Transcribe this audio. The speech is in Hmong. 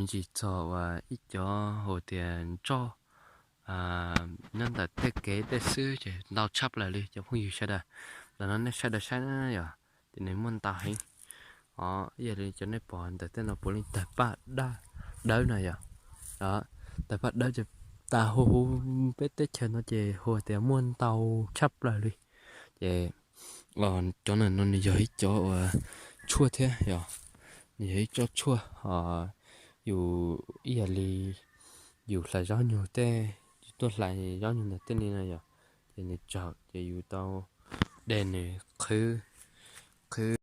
tsis txog uas ib cov hu tias ntsoj nyob ntawm tej kev tej xwb ces ntau tshaj plaws li cov phooj ywg sawv daws. Ntawm no nej sawv daws saib na yog, ces nws muaj ntau heev. Os, ib yam li cov nej pom ntawm tej no puav leej tawg paj dawb na yog. Tawg paj dawb ces tas hu hu peb teb chaws no ces hu tias muaj ntau tshaj plaws li. Ces cov no nws yog ib cov uas tshuaj thiab yog, nws yog ib tsob tshuaj os. Yus ib yam li yus hlais zaub nyug tej, yus tuaj hlais zaub nyug ntawm tej li no yog, ces nws tsaug ces yus tau de nws qhwv, qhwv